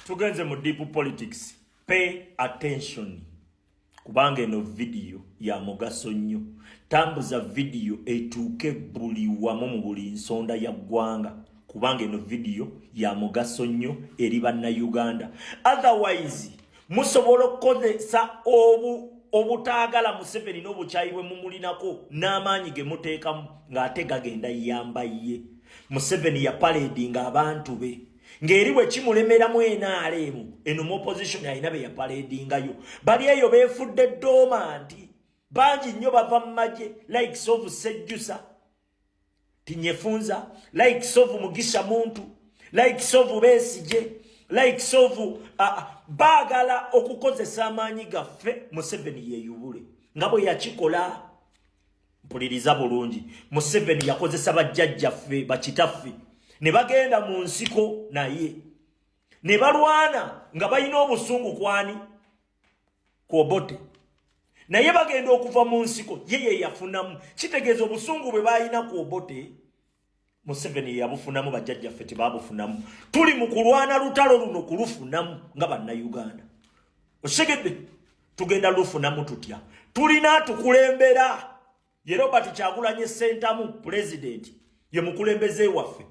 Tugenze mu deep politics. Pay attention, kubanga eno vidiyo ya mugaso nnyo. Tambuza vidiyo etuuke buli wamu mu buli nsonda ya ggwanga, kubanga eno vidiyo ya mugaso nnyo eri Bannayuganda. Otherwise musobola okukozesa obutaagala Museveni n'obukyayi bwe mumulinako n'amaanyi ge muteekamu, ng'ate gagenda yamba ye. Museveni yaparadinga abantu be ng'eri bwe kimulemeramu NRM eno mu opposition, alina be yaparadingayo. Bali eyo beefudde dormant, bangi nnyo bava mu magye, likes of Sejjusa, Tinyefunza, likes of Mugisha Muntu, likes of Besigye, likes of baagala okukozesa amaanyi gaffe Museveni yeeyubule nga bwe yakikola. Mpuliriza bulungi, Museveni yakozesa bajjajjaffe, bakitaffe, ne bagenda mu nsiko naye ne balwana nga balina obusungu kwani ku Obote, naye bagenda okuva mu nsiko ye ye yafunamu. Kitegeeza obusungu bwe balina ku Obote, Museveni yeyabufunamu, bajjajjaffe tebabufunamu. Tuli mu kulwana lutalo luno kulufunamu nga Bannayuganda. Okitegedde? Tugenda lufunamu tutya? Tulina tukulembera ye Robert Kyagulanyi Sentamu, pulezidenti, ye mukulembeze waffe.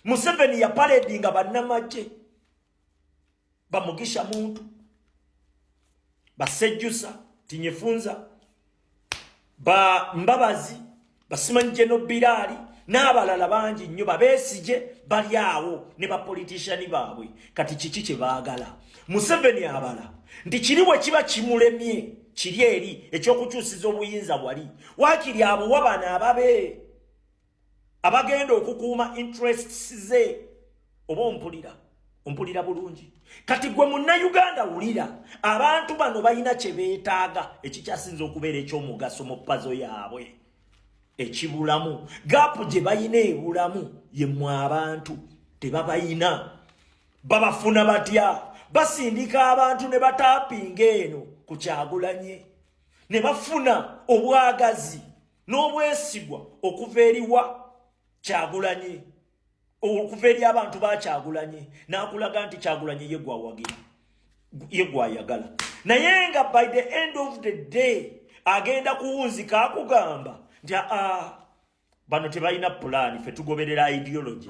Museveni yaparadinga bannamagye, Bamugisha Muntu, Basejjusa, Tinyefunza, ba Mbabazi, basimanyi General Biraali n'abalala bangi nnyo, Babesigye, bali awo ne bapolitician baabwe. Kati kiki kye baagala? Museveni abala nti kiri bwe kiba kimulemye, kiri eri ekyokukyusiza obuyinza wali waakiri abuwa bano ababe abagenda okukuuma interests ze. Oba ompulira? Ompulira bulungi? Kati gwe Munnayuganda wulira, abantu bano balina kye beetaaga ekikyasinza okubeera ekyomugaso mu puzzle yaabwe ekibulamu. Gap gye balina ebulamu yemmwe abantu tebabayina. Babafuna batya? Basindika abantu ne batapinga eno ku Kyagulanye ne bafuna obwagazi n'obwesigwa okuva eriwa Kyagulanye, okuva eri abantu bakyagulanye, n'akulaga nti Kyagulanye ye gwawagira, ye gwayagala, naye nga by the end of the day agenda kuwunzika akugamba nti aa, bano tebalina pulaani, fe tugoberera ideology.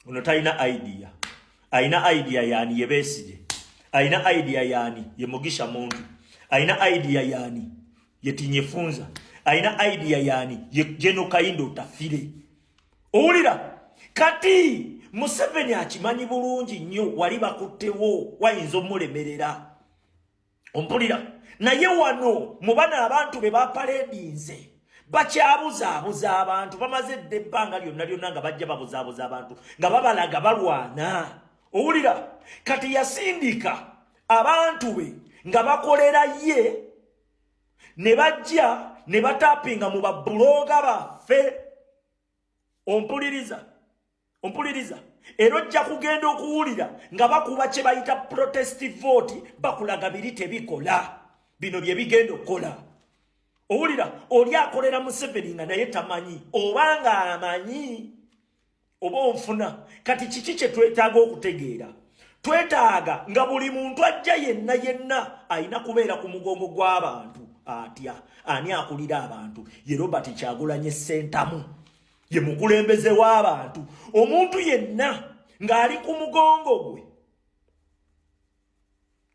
Ono talina idea. Alina idea yani? Ye Besigye. Alina idea yani? Ye Mugisha Muntu. Alina idea yani? Ye Tinyefunza. Alina idea yani? Ye General Kahinda Otafiire. Owulira? Kati Museveni akimanyi bulungi nnyo wali bakuttewo wayinza omulemerera. Ompulira? Naye wano mu bano abantu be baparadinze bakyabuzaabuza abantu, bamaze edda ebbanga lyonna lyonna nga bajja babuzaabuza abantu nga babalaga balwana. Owulira? Kati yasindika abantu be nga bakolera ye ne bajja ne batapinga mu bablogger baffe. Ompuliriza? Ompuliriza? Era ojja kugenda okuwulira nga bakuba kye bayita protest vote, bakulaga biri tebikola, bino bye bigenda okukola. Owulira? Oli akolera Museveni nga naye tamanyi oba nga amanyi oba onfuna. Kati kiki kye twetaaga okutegeera? Twetaaga nga buli muntu ajja yenna yenna alina kubeera ku mugongo gw'abantu. Atya? Ani akulira abantu? Ye Robert Kyagulanye Sentamu, ye mukulembeze w'abantu. Omuntu yenna ng'ali ku mugongo gwe,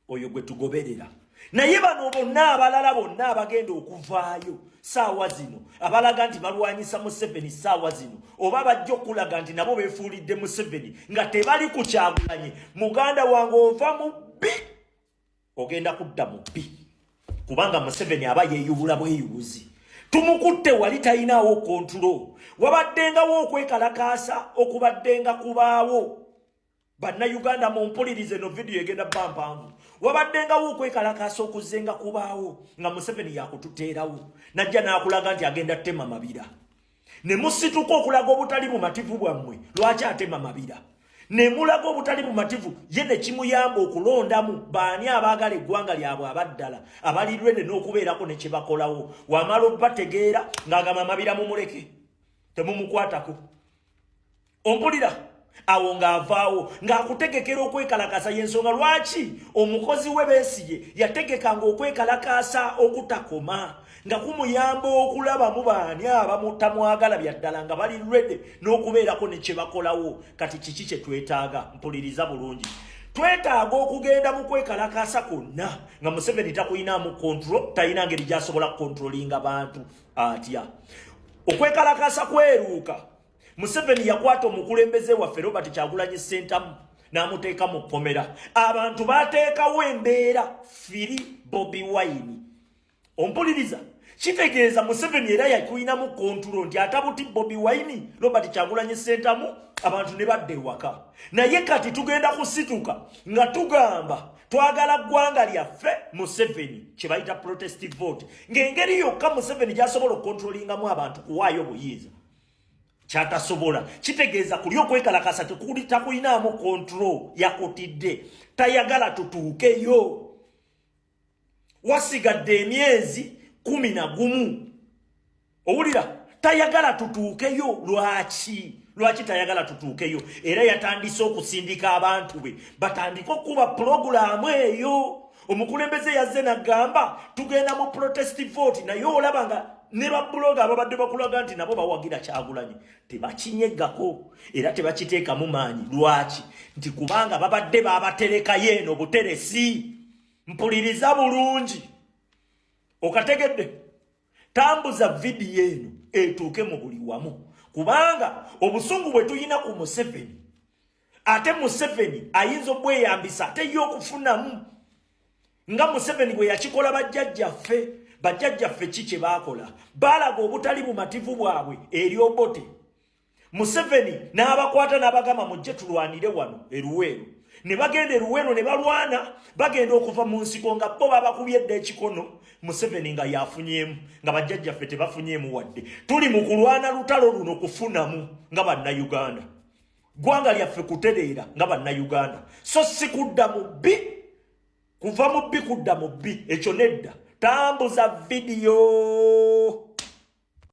oyo gwe tugoberera. Naye bano bonna abalala bonna abagenda okuvaayo saawa zino abalaga nti balwanyisa Museveni saawa zino, oba bajja okulaga nti nabo beefuulidde Museveni nga tebali ku Kyagulanye, muganda wange, ova mu bbi ogenda kudda mu bbi, kubanga Museveni aba yeeyubula bweyubuzi. Tumukutte wali talinaawo control. Wabaddengawo okwekalakaasa okubaddenga kubaawo. Bannayuganda mumpulirize, no vidiyo egenda bba mpanvu. Wabaddengawo okwekalakaasa okuzzenga kubaawo nga Museveni yakututeerawo, najja n'akulaga nti agenda ttema mabira, ne musituka okulaga obutali bumativu bwammwe lwaki atema mabira, ne mulaga obutali bumativu ye ne kimuyamba okulondamu baani abaagala eggwanga lyabwe abaddala abalirwede n'okubeerako ne kye bakolawo. Wamala obbategeera ng'agamba, "Amabira mumuleke, temumukwatako." Ompulira? Awo ng'avaawo ng'akutegekera okwekalakaasa. Y'ensonga lwaki omukozi we Besigye yategekanga okwekalakaasa okutakoma, nga kumuyamba okulabamu baani abamutamwagala bya ddala, nga bali ready n'okubeerako ne kye bakolawo. Kati kiki kye twetaaga? Mpuliriza bulungi. Twetaaga okugenda mu kwekalakaasa kwonna nga Museveni takuyinaamu control, talina ngeri gy'asobola kucontrollinga bantu atya. Okwekalakaasa kweruuka. Museveni yakwata omukulembeze waffe Robert Kyagulanyi Ssentamu n'amuteeka mu kkomera. Abantu bateekawo embeera free Bobi Wine. Ompuliriza? Kitegeeza Museveni era yakulinamu control nti atabuti Bobi Wine, Robert Kyagulanyi Ssentamu, abantu ne badda ewaka. Naye kati tugenda kusituka nga tugamba twagala ggwanga lyaffe. Museveni kye bayita protest vote, ng'engeri yokka Museveni gy'asobola okucontrollingamu abantu kuwaayo buyinza kyatasobola. Kitegeeza kuli okwekalakasa takulinaamu control, yakutidde, tayagala tutuukeyo. Wasigadde emyezi 11. Owulira? Tayagala tutuukeyo. Lwaki? Lwaki tayagala tutuukeyo? Era yatandise okusindika abantu be batandike okuba pulogulaamu eyo. Omukulembeze yazze nagamba tugenda mu protest vote, naye olaba nga ne bablogger ababadde bakulaga nti nabo bawagira Kyagulanyi tebakinyeggako era tebakiteekamu maanyi. Lwaki? Nti kubanga babadde babaterekayo eno buteresi. Mpuliriza bulungi, okategedde? Tambuza vidiyo eno etuuke mu buli wamu, kubanga obusungu bwe tulina ku Museveni, ate Museveni ayinza obweyambisa ate ye okufunamu, nga Museveni bwe yakikola bajjajjaffe. Bajjajjaffe ki kye baakola? Baalaga obutali bumativu bwabwe eri Obote. Museveni n'abakwata n'abagamba, "Mujje tulwanire wano eruweero." Ne bagenda eruweero ne balwana. Bagenda okuva mu nsiko nga bo babakubye edda ekikono, Museveni nga yafunyeemu, nga bajjajjaffe tebafunyeemu wadde. Tuli mu kulwana lutalo luno kufunamu nga Bannayuganda, ggwanga lyaffe kutereera nga Bannayuganda, so si kudda mu bbi, kuva mu bbi kudda mu bbi. Ekyo nedda. Tambuza vidiyo.